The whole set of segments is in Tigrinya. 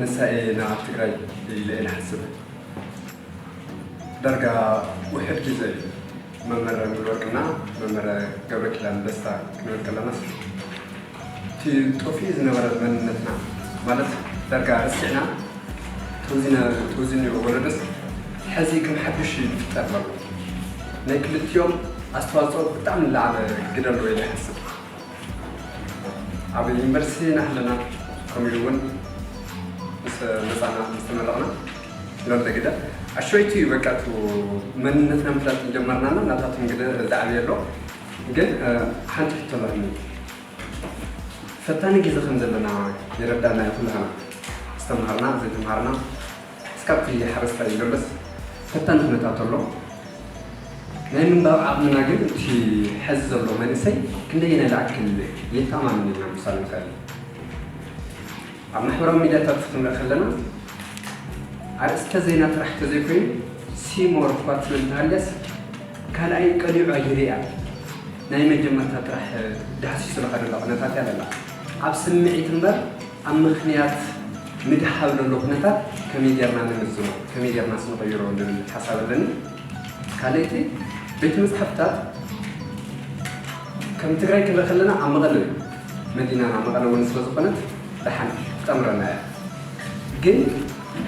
ንሳ እየ ናብ ትግራይ ኢለ እየ ዝሓስብ። ዳርጋ ውሕድ ግዜ እዩ መምህር ሙሉወርቅና መምህር ገብረኪዳን ደስታ ክንብል ከለናስ፣ እቲ ጠፊኡ ዝነበረ መንነትና፣ ማለት ዳርጋ ረሲዕና ተወዚነ-፣ ተወዚኑ ወለዶስ ሕዚ ከም ሓዱሽ ይፍጠር ኣሎ። ናይ ክልቲኦም ኣስተዋፅኦ ብጣዕሚ ንላዕለ ግደ ኣለዎ ኢለ ይሓስብ። ኣብ ዩኒቨርሲቲ እናሃለና፣ ከምኡ እውን ምስ መፃና፣ ምስ ተመረቕና፣ ሎምደ ግደ ኣሸወይቲ እዩ። በቃ፣ እቲ መንነትና ምፍላጥ ጀመርናና፣ ናታቶም ግደ ዝዓበየ ኣሎ። ግን፣ እ፣ ሓንቲ ሕቶ ኣለኒ። ፈታኒ ግዜ ከም ዘለና ይረዳና እዩ ኩላህና። ዝተምሃርና፣ ዘይተምሃርና፣ እስካብቲ ሓረስታይ ይገለስ ፈታኒ ኩነታት ኣሎ። ናይ ምንባብ ዓቕምና ግን እቲ ሕዚ ዘሎ መንእሰይ ክንደየናይ ዝኣክል የተኣማምን ኢልና ምውሳድ ንኽእል? ኣብ ማሕበራዊ ሚድያታት ክንርኢ ከለና፣ ኣርእስተ ዜና ጥራሕ ተዘይኮይኑ፣ ሲሞር እኳ ትብል እንተሃልያስ፣ ካልኣይ ቀሊዑ ኣይርእያን። ናይ መጀመርታ ጥራሕ ዳህሲሱ ዝኸደ ዘሎ ኩነታት እያ ዘላ። ኣብ ስምዒት እምበር ኣብ ምኽንያት ምድሃብ ዘሎ ኩነታት ከመይ ጌርና ንምዝኖ፣ ከመይ ጌርናስ ንቐይሮ ዝብል ሓሳብ ኣለኒ። ካልኣይቲ፣ ቤት መጽሓፍታት ከም ትግራይ ክንርኢ ከለና ኣብ መቐለ እዩ። መዲናና መቐለ እውን ስለ ዝኾነት ደሓን ትጠምረና እያ። ግን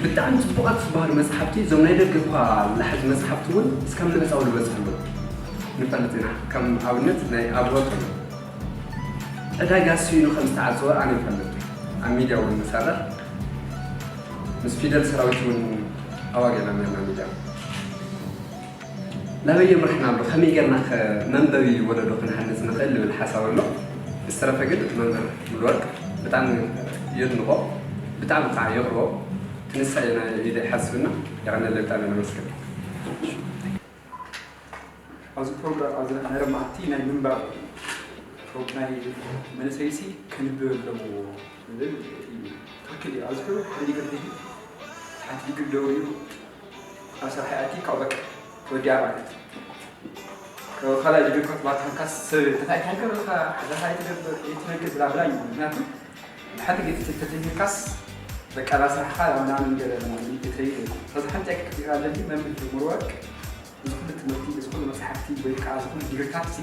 ብጣዕሚ ጽቡቓት ዝበሃሉ መጽሓፍቲ፣ እዞም ናይ ደገ እኳ ላሕዚ መጽሓፍቲ እውን እስካብ ምዕጻው ዝበጽሑ ኣለዉ። ንፈልጥ ኢና። ከም ኣብነት ናይ ኣብወርቅ ኣሎ። ዕዳጋ ስኢኑ ከም ዝተዓጸወ ኣነ ይፈልጥ። ኣብ ሚድያ እውን ንሰርሕ። ምስ ፊደል ሰራዊት እውን ኣዋጊዕና ነርና ሚድያ። ናበይ የምርሕና ኣሎ? ከመይ ጌርና ከ መንበቢ ወለዶ ክንሃንጽ ንኽእል ዝብል ሓሳብ ኣሎ። ብዝተረፈ ግን መምህር ሙሉወርቅ ብጣዕሚ የድንቖ፣ ብጣዕሚ ከዓ የቕርቦ። ክንሳ ኢና ኢለ ይሓስብና። የቐነለ ብጣዕሚ ነመስግን። ኣብዚ ፕሮግራም፣ ኣብዚ ናይ ሎማዓንቲ ናይ ምንባብ ፕሮግራም ናይ መንእሰይሲ ከንብብ ኣለዎ ዝብል እዩ። ትኽክል እዩ። ኣብዚ ሕዚ ሓደ ዲግሪ ሒዙ፣ ሓንቲ ዲግሪ ደው ኢሉ ኣብ ስራሕ ይኣቲ፣ ካብኡ በቃ ተወዲኣ ማለት እዩ። ካብ ካልኣይ ዲግሪ ክትባል ከለካስ ሰብ እንታይ እንታይ ገበርካ፣ ሓዳኻ ኣይትገብር፣ ኣይትነግር ብላ ብላ እዩ። ምክንያቱ ሓንቲ ግዜ ተተጀሚርካስ በቃ ናብ ስራሕኻ ናብ ምናምን ገለ ማለት እዩ። ስለዚ ሓንቲ ክትሪኣ ኣለኒ መምህር ሙሉወርቅ፣ እዚ ኩሉ ትምህርቲ፣ እዚ ኩሉ መጽሓፍቲ ወይ ከዓ እዚ ኩሉ ዲግሪታት ሲ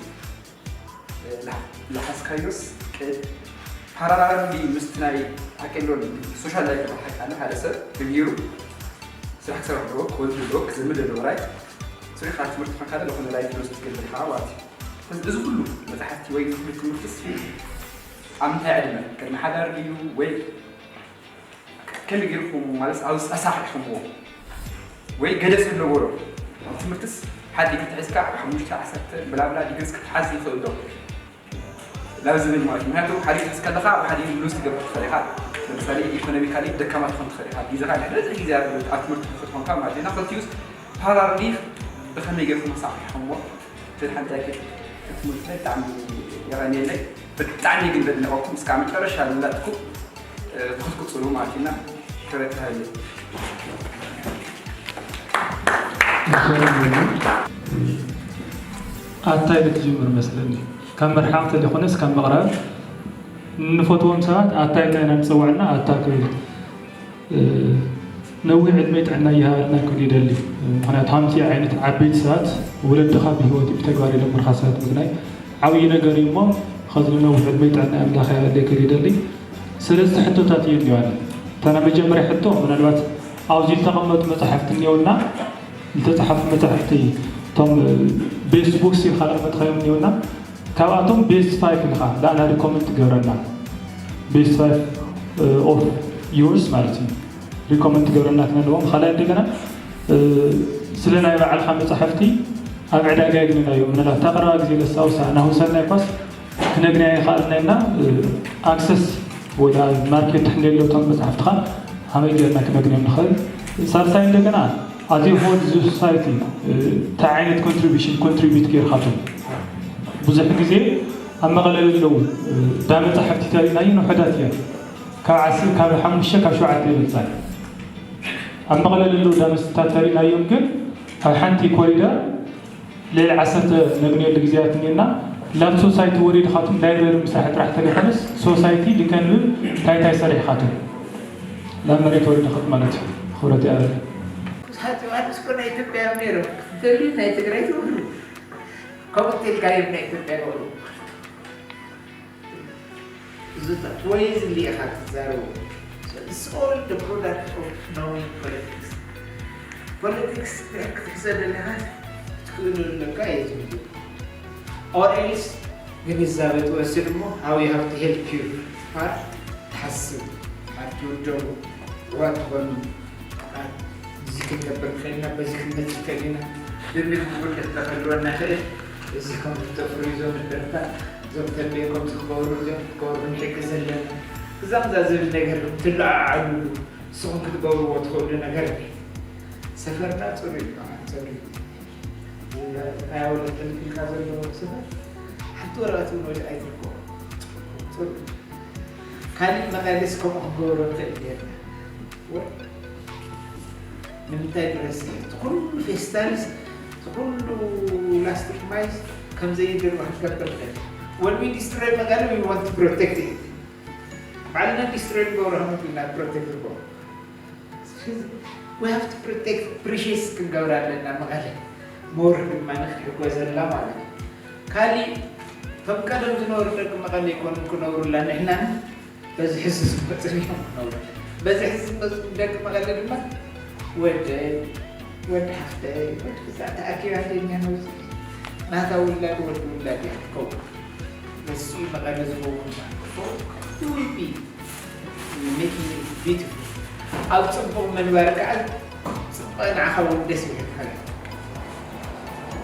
ዝሓዝካዮስ ፓራላል ምስቲ ናይ ሓቂ ኣሎ ሶሻል ላይፍ ሓቂ ኣለ። ሓደ ሰብ ተምሂሩ ስራሕ ክሰርሕ ኣለዎ፣ ክወልድ ኣለዎ፣ ክዘምድ ኣለዎ። ራይት ስሪኻ ትምህርቲ ኮንካ ዝኾነ ራይት ሎስ ትገብር ኢኻ ማለት እዩ። እዚ ኩሉ መጽሓፍቲ ወይ እዚ ኩሉ ትምህርትስ ኣብ ምንታይ ዕድመ፣ ቅድሚ ሓዳር ድዩ ወይ ከመይ ጌርኩም ማለት ኣብ ኣሳኺዕኩምዎ ወይ ገደስ ኣለዎ ዶ? ኣብ ትምህርትስ ሓንቲ ዲግሪ ተሒዝካ ሓሙሽተ ዓሰርተ ብላብላ ዲግሪስ ክትሓዝ ይኽእል ዶ? ናብ ዝብል ማለት እዩ። ምክንያቱ ሓደ ዲግሪ ከለኻ ኣብ ሓደ ሉዝ ትገብር ትኽእል ኢኻ። ለምሳሌ ኢኮኖሚካሊ ደካማ ትኾን ትኽእል ኢኻ። ግዜኻ ንሕዚ ግዜ ኣብ ትምህርቲ ክትኾንካ ማለት እዩ። እና ክልቲኡስ ፓራሊ ብኸመይ ጌርኩም ኣሳኺዕኩምዎ? እቲ ሓንቲ ኣይክል ክትምልስለይ ብጣዕሚ የቐንየለይ። ብጣዕሚ ግን ዘድንቐኩም እስካብ መጨረሻ ዝመረጽኩም፣ እ፣ ክትቅጽሉ ማለት ኢና። ክብረት ይሃበለይ። ኣታይ ክትጅምር መስለኒ ካብ መርሓቕ ተለይኮነስ ካብ ምቕራብ ንፈትዎም ሰባት ኣታ ኢልና ኢና ንጸውዐና ኣታ ክብል ነዊሕ ዕድመ ጥዕና ይሃበልና ክብል ይደሊ። ምክንያቱ ከምዚ ዓይነት ዓበይቲ ሰባት ወለድኻ ብህይወት ብተግባር የለምርካ ሰባት ምግናይ ዓብዪ ነገር እዩ እሞ ከዚ ነዊሕ ዕድመ ጥዕና ኣምላኽ ይሃበለይ ክብል ይደሊ። ሰለስተ ሕቶታት እዩ እኒዋኒ። እታ ናይ መጀመርያ ሕቶ ምናልባት ኣብዚ ዝተቐመጡ መፃሕፍቲ እኒኦና ዝተፃሓፉ መፃሕፍቲ እቶም ቤስት ቡክስ ኢልካ ለመጥካዮም እኒኦና ካብኣቶም ቤስት ፋይፍ ኢልካ ዳእና ሪኮመንድ ትገብረና ቤስት ፋይፍ ኦፍ ዩርስ ማለት እዩ ሪኮመንድ ትገብረና ክነንዎም ካልኣይ እንደገና ስለ ናይ ባዕልካ መፃሕፍቲ ኣብ ዕዳጋ የግንናዮ ምንላ እታ ቀረባ ግዜ ለሳውሳ ናሁሰናይ ኳስ ክነግንያ ይኽኣልና ኢና ኣክሰስ ወይ ማርኬት ትሕንደየለቶም መፅሓፍትኻ ከመይ ጌርና ክነግንዮም ንኽእል ሳልሳይ እንደገና ኣዚ ሆል እዚ ሶሳይቲ እንታይ ዓይነት ኮንትሪቢሽን ኮንትሪቢዩት ጌርካቶም ብዙሕ ግዜ ኣብ መቐለ ዘለዉ ዳ መፃሕፍቲ ተሪእናዮ ንውሕዳት እዮም ካብ ዓስ ካብ ሓሙሽተ ካብ ሸውዓተ ይበልፃል ኣብ መቐለ ዘለዉ ዳ መፅሕፍታት ተሪእናዮም ግን ኣብ ሓንቲ ኮሪደር ልዕሊ ዓሰርተ ነግንየሉ ግዜያት እኒና ላብ ሶሳይቲ ወሪድኻትም ላይብረሪ ምስራሕ ጥራሕ ተለይኮነስ ሶሳይቲ ልከንብብ እንታይ እንታይ ሰሪሕኻትም ናብ መሬት ወሪድኻ ማለት እዩ። ክብረት ይኣበል። ብዙሓት ዮሃንስ እኮ ናይ ኢትዮጵያ እዮም ነይሮም። እንተልዩ ናይ ትግራይ ትብሉ። ከምኡ እንተልካዮም ናይ ኢትዮጵያ ይበሉ። ዝጠት ወይ ዝሊ ኢኻ ትዛረቡ። It's all the product of knowing politics. ፖለቲክስ ክትሕዞ ዘለኻ ክትክእሉ ኣለካ እዩ ዝብል። Or else ግንዛበ ትወስድ እሞ how you have to help you part ትሓስብ። How to do what ትኾኑ። እዚ ክንገብር ንኽእል ኢና፣ በዚ ክንመጽእ ንኽእል ኢና። ብምግቡ እንተኽህልወና ይኽእል። እዚ ከም ተፍርዩ ዞም ንደርታ እዞም ተደይ ከምዚ ክገብሩ እዚኦም ክገብሩ ንሕግዝ ኣለና። እዛም እዛ ዝብል ነገር ትለዓዓሉ ንስኹም ክትገብርዎ ትኽእሉ ነገር እዩ። ሰፈርና ጽሩይ እዩ፣ ጽሩይ እዩ። ኣያ ወለተ ኢልካ ዘለዎ ሰፈር ሓንቲ ወረቐት እውን ወዲኣ ኣይትርከቦ። ጽሩይ። ካሊእ መቐለስ ከምኡ ክገብሮ ንኽእል ጌርና። ንምንታይ ድረስ እቲ ኩሉ ፌስታልስ እቲ ኩሉ ላስቲክ ማይስ ከም ዘይድርባ ክንገብር ንኽእል። When we destroy መቐለ we want to protect it። ባዕልና ዲስትሮይ ንገብሮ ከምግልና ፕሮቴክት ንገብሮ። We have to protect፣ ፕሪሽስ ክንገብር ኣለና መቐለ ሞር ድማ ንክሕጎዘላ ማለት እዩ። ካሊእ ከም ቀደም ዝነበሩ ደቂ መቐለ ይኮኑ ክነብሩላ ንሕናን በዚ ሕዚ ዝመፅእ እዮም ክነብሩ። በዚ ሕዚ ዝመፅእ ደቂ መቐለ ድማ ወደ ወዲ ሓፍተይ ወዲ ክሳዕ ተኣኪባ ደኛ ነውፂ ናታ ውላድ ወዲ ውላድ እያ ትከውን። በዚ መቐለ ዝኸውን ማለት ነው። We will be making it beautiful። ኣብ ፅቡቕ ምንባር ከዓ ፅቡቕ ንዓኻ እውን ደስ ይብለካ።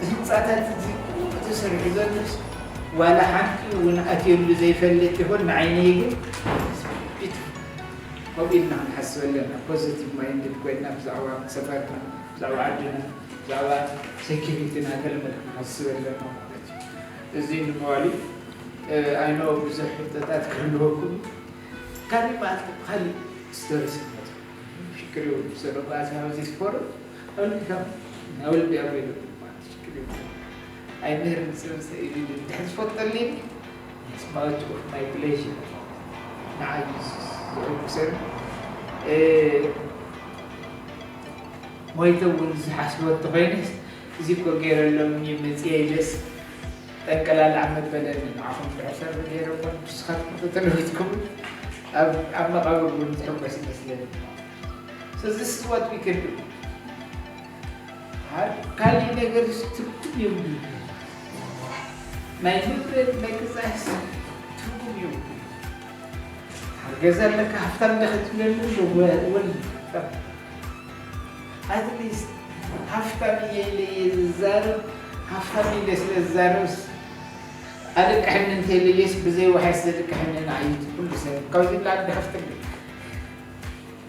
ህንፃታት እዚ ኩሉ ተሰሪሑ ዘሎስ ዋላ ሓንቲ እውን ኣትየሉ ዘይፈልጥ ይኹን ንዓይነይ ግን beautiful። ከምኡ ኢልና ክንሓስብ ኣለና። ፖዚቲቭ ማይንድድ ኮይና ብዛዕባ ሰፈርና፣ ብዛዕባ ዓድና፣ ብዛዕባ ሴኪሪቲና ገለ መለ ክንሓስብ ኣለና ማለት እዩ። እዚ ንምባሉ ኣይኖ ብዙሕ ሕቶታት ክህልወኩም እዩ። ካሊእ መዓልቲ ብካሊእ ስቶሪስ ክመፁ ሽግር የብሉ። So long as you have this forum, I will become, I will be available ማለት ሽግር የብሉ። ኣይምህርን ሰብ ሰብ ኢሉ ድሕር ዝፈጠልኒ It's much of my pleasure። ንዓይ ዝሕጉሰኒ እ፣ ሞይተ እውን ዝሓስቦ እንተኾይነስ እዚ እኮ ገይረሎም እየ መፅየ ኢለስ ጠንቀላልዓ መበለኒ። ንዓኹም እንድሕር ሰብ ገይረ እሞ ንስኻትኩም ተተለዊጥኩም ኣብ ኣብ መቓብር እውን ዝሕጎስ ይመስለኒ። So this is what we can do። ካሊእ ነገር ትርጉም የብሉ። ናይ ንብረት ናይ ገዛስ ትርጉም የብሉ። ገዛ ኣለካ ሃፍታም ደ ክትብለሉ ወል ኣትሊስት ሃፍታም እየ ኢለ እየ ዝዛረብ። ሃፍታም ኢለ ስለ ዝዛረብስ ኣደቅሕኒ እንተኢለየስ ብዘይ ዋሕስ ዘደቅሕኒ ንዓይት ኩሉ ሰብ ካብዚ ላዕሊ ሃፍትም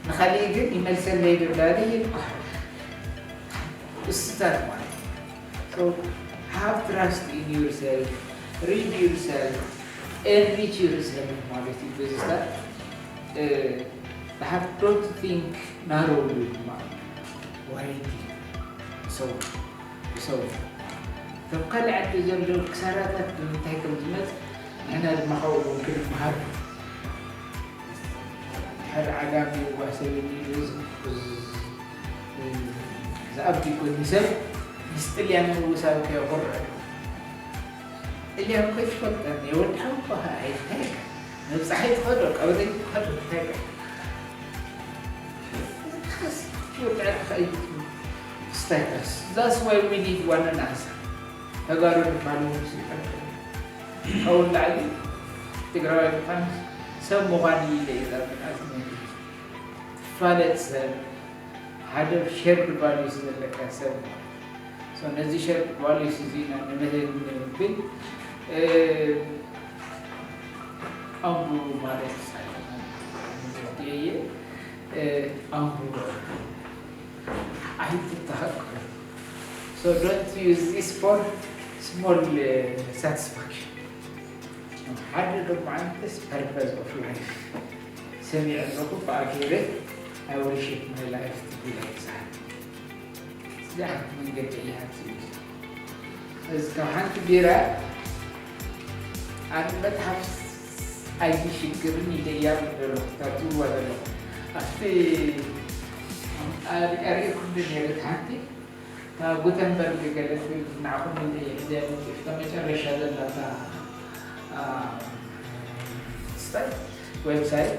ንኻሊእ ግን ይመልሰለይ ዶ ዳኒ ይልኳ። እስታት ማለት So have trust in yourself, read yourself, enrich yourself ማለት እዩ። በዚ ሰዓት have don't think narrowly ማለት ዋይድሊ ሰው ሰው ከም ካልእ ዓዲ ዘሎ ክሳራታት ብምንታይ ከም ዝመጽእ ንሕና ድማ ካብኡ እውን ክንምሃር። ድሕር ዓጋመ ይዋሰብኒ ኢሉ ዝኣቢ ኮይኑ ሰብ ምስ ጥልያን ምውሳብ ከየኹርዕ። ጥልያን እኮ ይፈልጠኒ፣ የወድሓው እኮ ከኣ እንታይ ከ መብጻሕ ይትኸዶ፣ ቀብሪ ይትኸዶ፣ እንታይ ከ ይወድዐካ እዩ። ስታይታስ። That's why we need one another። ተጋሩ ንባሉ ካብኡ ላዕሊ ትግራዋይ ምዃን ሰብ ምዃን እዩ ኢለ እየ ዝኣምን። ኣዝመ ትፋለጥ ሰብ ሓደ ሸርድ ቫሉስ ዘለካ ሰብ ማለት So ነዚ ሸርድ ቫሉስ እዚ ኢና ንምህን ንብል። እ፣ ኣንብቡ ማለት ሳይኮን እየ። እ፣ ኣንብቡ። ኣይትተሃቀሩ። So don't use this for small, uh, satisfaction። ሓደ ደሞ ዓይነትስ purpose of life ሰሚዐ ኣለኹ ብኣገይረ I will shape my life to be like that። እዚኣ ሓንቲ መንገዲ እያ ትብል። እዚ ካብ ሓንቲ ቢራ ኣብ መጽሓፍ ኣይሽግርን ኢለ እያ ዘለኹ፣ እታ ትብልዋ ዘለኹ። ኣብቲ ኣሪኤኩም ነይረ ሓንቲ ካብ ጉተንበርግ ገለ ትብል ንዓኹም እንደ ሕዚ መፅፍ መጨረሻ ዘላታ ስታይ ዌብሳይት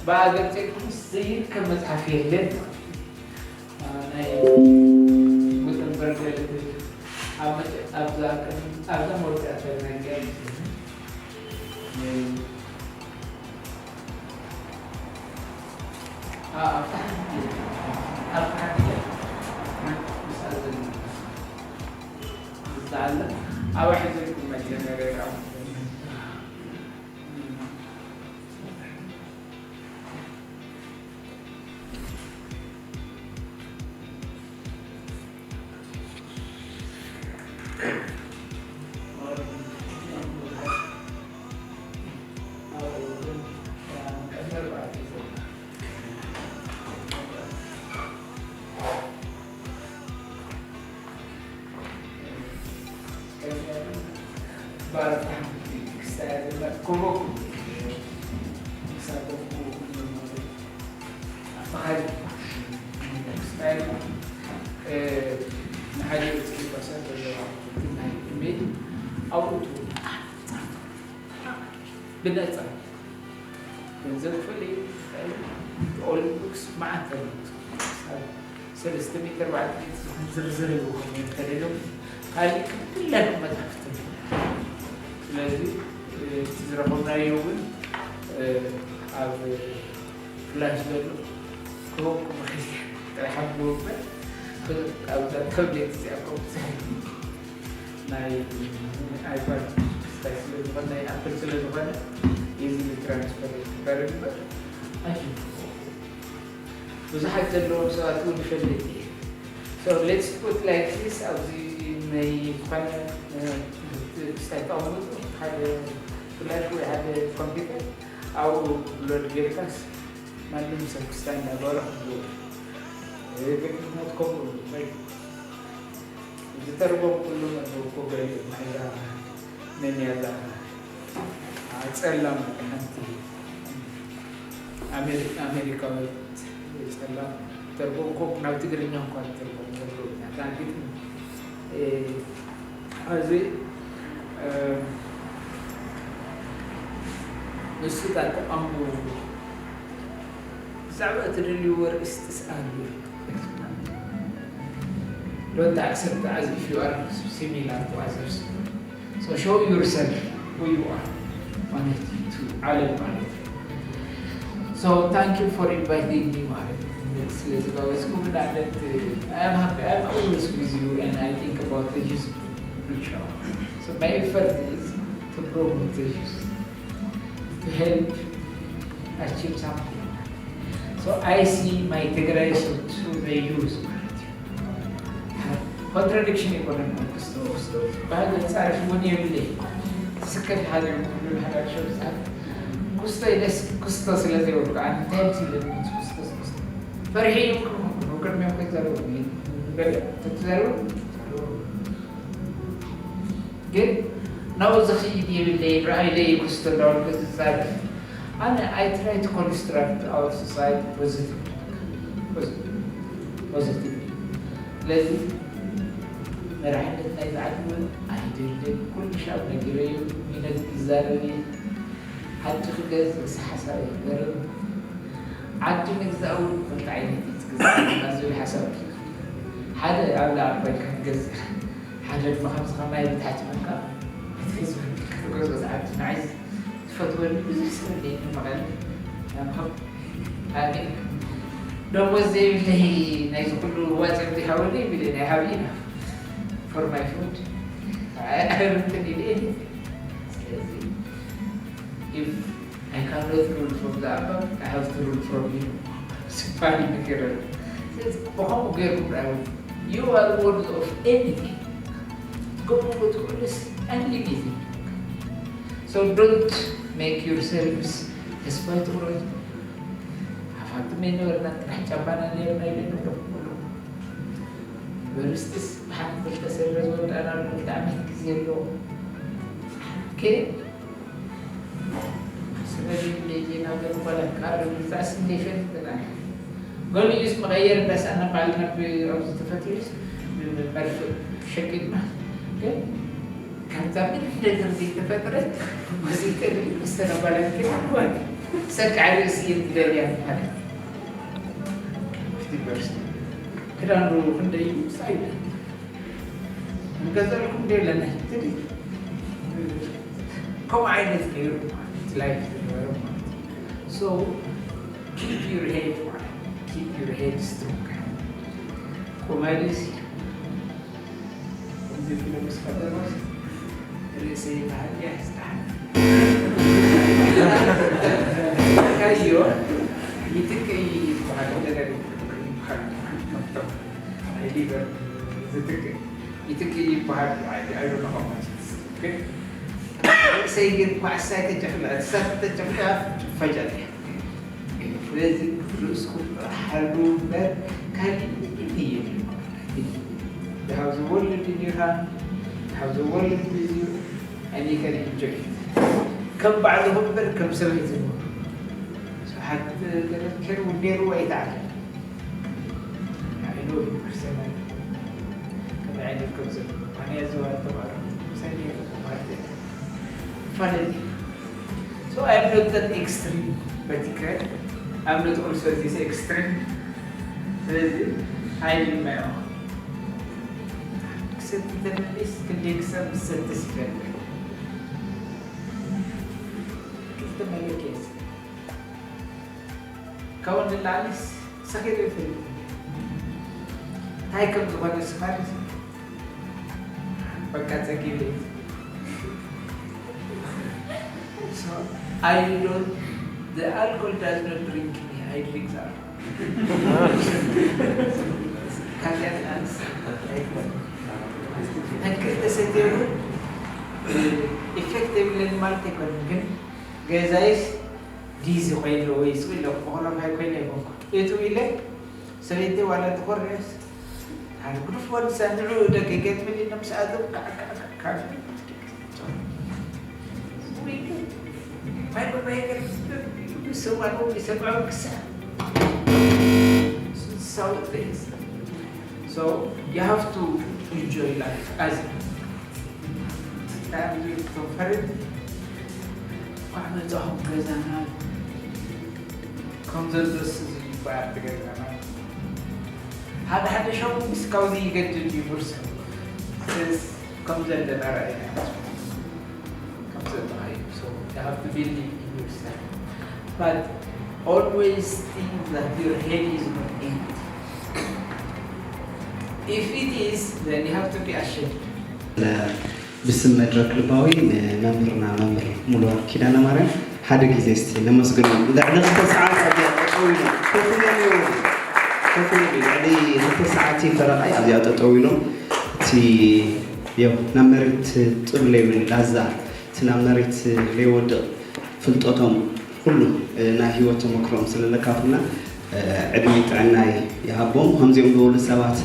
ብኣገርፂኩም ዘይርከብ መፅሓፍ የለን። ናይ ጉተንበርግ ገለ ትብል ኣብዛ መወዳእታ ናይ ብነፃ ገንዘብ ክፍል ኦሊምፒክስ መዓት ኣለዉ። ሰለስተ ሚእቲ ኣርባዕተ ሚእቲ ዝኾን ዝርዝር ይኸውን እንተደልዮም ካልእ ክፍላይ መጽሓፍቲ። ስለዚ እቲ ዝረኸብናዮ እውን ኣብ ፍላሽ ዘሎ ክበኩም ጥራሕ ብወበር ኣብዛ ተብሌት እዚኣ ኮምፒተር ናይ ኣይፓድ ስታይ ስለ ዝኾነ ናይ ኣፕል ስለ ዝኾነ ኢዚሊ ትራንስፈር ይግበር እምበር ኣይሽን ብዙሓት ዘለዎም ሰባት እውን ይፈልጥ እየ። So let's put like this ኣብዚ ናይ ዝኾነ ስታይ ተቐምጡ ሓደ ፍላሽ ወይ ሓደ ኮምፒውተር ኣብኡ ሎድ ጌርካስ ማንም ሰብ ክስታይ እንዳገበረ ክብሉ ግጥሞት ከምኡ ዝተርጎም ኩሉ መጥበብ ኮገል ማይዛ ነንያዛ ጸላም ሓንቲ ኣሜሪካዊት ጸላም ተርጎም ኮ ናብ ትግርኛ እንኳን ተርጎም ዘሎ ናታ ግጥም እዚ ንሱ ታ ተቐምቡ ብዛዕባ እትደልይዎ ርእስቲ ስኣሉ። Don't accept as if you are similar to others. So show yourself who you are ማለት እዩ። ዓለም ማለት እዩ። So thank you for inviting me ማለት እዩ። ስለዚ ጋበዝኩም ንኣብነት I am happy, I am always with you and I think about the youth. So my effort is to promote the youth, to help achieve something. So I see my Tigray so through the youth ማለት እዩ። ኮንትራዲክሽን ይኮነን ክስቶ ክስቶ ባህል ጻርፍ እውን የብለይ። ትስከፍ ሓደ ኩሉ ሓደ ሸብዛት ክስቶ ኢለስ ክስቶ ስለ ዘይወዱ ኣነ እንታይ ይብለኒ ክስቶ ክስቶ ፈርሒ ይብሉ ቅድሚኦም ከይዛረቡ ገለ ተዛረቡ ግን ናብኡ ዝኸይድ የብለይን፣ ርኣይለይ ክስቶ እንዳበልኩ ዝዛረብ። ኣነ I try to construct our society positive positive። ስለዚ መራሕነት ናይ ዝዓዲ እውን ኣይደልን። ኩሉ ሻብ ነጊረዮ ይነግ ይዛረብ እየ። ዓዲ ክገዝእስ ሓሳብ ኣይነበርን። ዓዲ ምግዛእ እውን ክልተ ዓይነት እዩ ትግዛእ ዝብል ሓሳብ ሓደ ኣብ ላዕሊ ኮይንካ ትገዝእ ሓደ ድማ ከምዚ ከማይ ብታሕቲ ኮይንካ እቲ ህዝቢ ክትገዝኦ ዝዓዲ ንዓይ ዝፈትወኒ ብዙሕ ሰብ እንደ መቐለ ኣነ ደሞዝ ዘይብለይ ናይዚ ኩሉ ዋፂኦም ዘይሃበኒ ይብል ናይ ሃብሊና for my food ኣይረብትን ኢለ ስለዚ if I cannot rule from the above, I have to rule from you. ስባል ነገር ስለዚ ብኸምኡ ገይርኩም ርኣዩ you are worthy of anything ትገብርዎ ትኽእሉስ only anything so don't make yourselves ተስፋ ትቑረጡ ኣፋልጥመ ነበርና ጥራሕ ጫባና ነርና ኢለ ንብሎ ዩኒቨርሲቲስ ብሓንቲ ክልተ ሰለ ዝወዳእና ክልተ ዓመት ግዜ ኣለዎ ስለዚ ለየ ናብ ዝኾነ ቃል ርግጻስ እንዴፈን ይበላል። ገሊኡስ መቐየር እንዳሰኣና ባልና ብ-፣ ኣብዚ ተፈጥሮስ ብመርፍእ ሸቂጥና ግን ካብዛ ምንም ነገር ዘይተፈጥረት መሲልከ ግን ዝተረባላት ግን ኣልዋን ሰቃ ርእሲ እየን ዝደልያ ማለት። ፊፍቲ ፐርሰንት ክዳን ዶ ክንደይ እዩ? ሳይለ ንገዛልኩም ደለና ትዲ ከምኡ ዓይነት ገይሩ ማለት ላይፍ ዝነበረ ማለት እዩ። So keep your head ማለት keep your head strong። ኮሜዲስ እዚ ፊልም ምስ ቀደመስ ርእሰይ ባህል እያ ስታሓል ካዮ ይትክእ ይበሃል ነገር ይበሃል ካብቶም ናይ ሊበር ዝትክእ ይትክእ ይበሃል። I don't know how much it's okay። ርእሰይ ግን ኳዕሳይ ተጨፍላ እሳት ተጨፍላ ፈጃት እያ። ስለዚ ርእስኩም ጥራሕ ሓሉ እምበር ካሊእ ምንም የለን። You have the world in your hand, you have the world with you, and you can enjoy it። ከም ባዕልኹም እምበር ከም ሰብ ኣይትግበሩ። ስብሓት ገረዝኬር ውዴሩ ኣይተዓለ I know him personally. ከመይ ዓይነት ከም ዘሎ ኣነ ዘዋር ተባረ ምሳይ ማለት እዩ። ፋለኒ። So I am not that extreme, but ይከ I'm not also this extreme። ስለዚ I am my own። ክሰቲ ተመሊስ ክንደይ ክሰብ ዝሰትስ ይፈልግ ክልተ መለኪያስ ካብኡ ንላዕሊስ ሰኺረ ይፈልጥ እንታይ ከም ዝኾነ ስኻር በቃ ጸጊበ So I don't, the alcohol does not drink me, I drink the alcohol። ካብዚኣስ ተንክል ተሰቲሩ ኢፌክት የብለን ማለት ኣይኮነን፣ ግን ገዛይስ ዲዚ ኮይነ ወይ ስቕ ኢለ ቆቕሎፋይ ኮይነ ኣይኮንኩ እቱ ኢለ ሰበይቲ ዋላ ትኾርስ ሓደ ግዱፍ ወዲ ሰንድሩ ደቂ ገጥምኒ ነብስ ኣቶም ካዕካዕካዕ ሰማሉ ሰማሉ ክሳ So you have to enjoy life as ብጣዕሚ እዩ ክፈርድ ኳዕ መፅኹም ገዛና ከም ዘሎስ እዚ ይበሃል ገዛና ሓደ ሓደ ሸው ምስ ካብዚ ይገድድ እዩ ፍርሱ ከም ዘለና ራእይና ከም ዘለና እዩ So you have to believe in yourself but always think that your head is not empty if it is then you have to be ashamed ብስም መድረክ ልባዊ ንመምህርና መምህር ሙሉወርቅ ኪዳነ ማርያም ሓደ ግዜ እስቲ ነመስግኖም። ልዕሊ ክልተ ሰዓት ኣብዚኣ ጠጠው ኢሎም ኮፍ ኢሎም እዮም። ኮፍ ኢሎም እዮም። ልዕሊ ክልተ ሰዓት ፈረቓይ ኣብዚኣ ጠጠው ኢሎም እቲ ያው ናብ መሬት ጥብ ለይብል ላዛ እቲ ናብ መሬት ለይወድቕ ፍልጠቶም ኩሉ ናይ ህይወት ተመክሮኦም ስለለካፍሉና ዕድመይ ጥዕናይ ይሃቦም። ከምዚኦም ዝበሉ ሰባት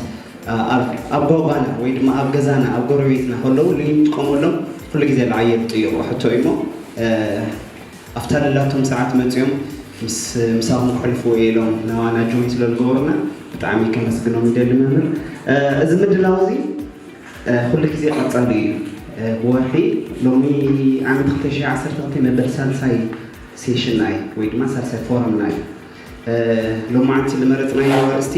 ኣብ ጓጓና ወይ ድማ ኣብ ገዛና ኣብ ጎረቤትና ከለዉ ልንጥቀመሎም ኩሉ ግዜ ለዓየር ጥይቑ ሕቶ እዩሞ ኣብታ ለላቶም ሰዓት መፂኦም ምስ ምሳኹም ክሕልፍዎ እየ ኢሎም ናባና ጆይን ስለዝገበሩና ብጣዕሚ ከመስግኖም ይደሊ መምህር። እዚ ምድላው እዚ ኩሉ ግዜ ቀፃሊ እዩ። ብወርሒ ሎሚ ዓመት ክልተ ሺሕ ዓሰርተ ክልተ መበል ሳልሳይ ሴሽን ናይ ወይ ድማ ሳልሳይ ፎረም ናይ ሎማዓንቲ ዝመረፅናዮ ኣርእስቲ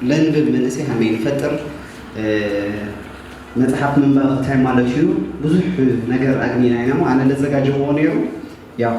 ለንብብ መንእሰይ ሃመይ ንፈጥር መፅሓፍ ምንባብ እንታይ ማለት እዩ ብዙሕ ነገር ኣግኒና ኢና ኣነ ለዘጋጀዎ ነይሩ ያው